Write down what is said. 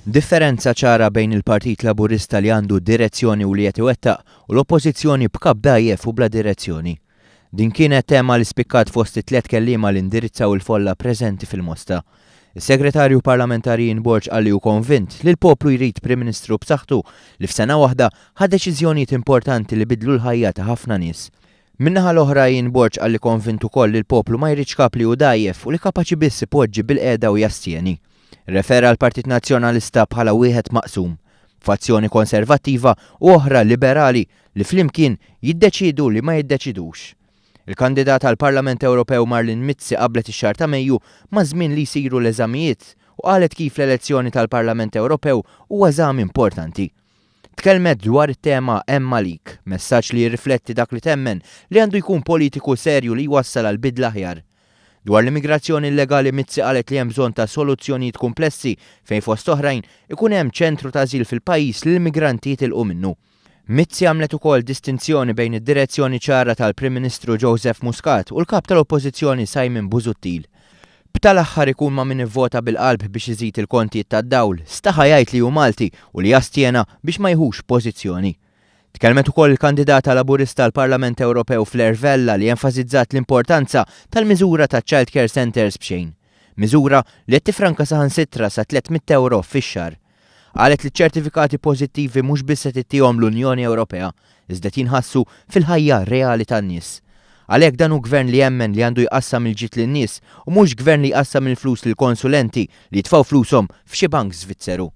Differenza ċara bejn il-Partit Laburista li għandu direzzjoni u li qed iwettaq u l-Oppożizzjoni b'kap dgħajjef u bla direzzjoni. Din kienet tema li spikkat fost it-tliet kelliema li indirizzaw il-folla preżenti fil-Mosta. Is-Segretarju Parlamentari Ian Borg qal li hu konvint li l-poplu jrid Prim Ministru b'saħħtu li f'sena waħda ħa deċiżjonijiet importanti li bidlu l-ħajja ta' ħafna nies. Min-naħa l-oħra Ian Borg qal li konvint ukoll li l-poplu ma jridx kap li hu dgħajjef u li kapaċi biss ipoġġi bilqiegħda u jastjeni. Rrefera għall-Partit Nazzjonalista bħala wieħed maqsum, b'fazzjoni konservattiva u oħra liberali li flimkien jiddeċiedu li ma jiddeċidux. Il-kandidat għall-Parlament Ewropew Marlene Mizzi qabblet ix-xahar ta' Mejju maż-żmien li jsiru l-eżamijiet u qalet kif l-elezzjoni tal-Parlament Ewropew huwa eżami importanti. Tkellmet dwar it-tema Hemm Għalik, messaġġ li jirrifletti dak li temmen li għandu jkun politiku serju li jwassal għal bidla aħjar. Dwar l-immigrazzjoni illegali Mizzi qalet li hemm bżonn ta' soluzzjonijiet kumplessi fejn fost oħrajn ikun hemm ċentru ta' ażil fil-pajjiż li l-immigranti jitilqu minnu. Mizzi għamlet ukoll distinzjoni bejn id-direzzjoni ċara tal-Prim Ministru Joseph Muscat u l-Kap tal-Oppożizzjoni Simon Busuttil. B'tal-aħħar ikun ma' min ivvota bil-qalb biex iżid il-kontijiet tad-dawl, staħa jgħid li hu Malti u li astjena biex ma jiħux pożizzjoni. Tkellmet ukoll il-kandidata Laburista għall-Parlament Ewropew Fleur Vella li enfasizzat l-importanza tal-miżura taċ-child care centres b'xejn. Miżura li qed tiffranka saħansitra sa 300 ewro fix-xahar. Qalet li ċ-ċertifikati pożittivi mhux biss qed ittihom l-Unjoni Ewropea, iżda qed jinħassu fil-ħajja reali tan-nies. Għalhekk dan hu gvern li jemmen li għandu jqassam il-ġid lin-nies u mhux gvern li jqassam il-flus lill-konsulenti li jitfgħu flushom f'xi bank Svizzeru.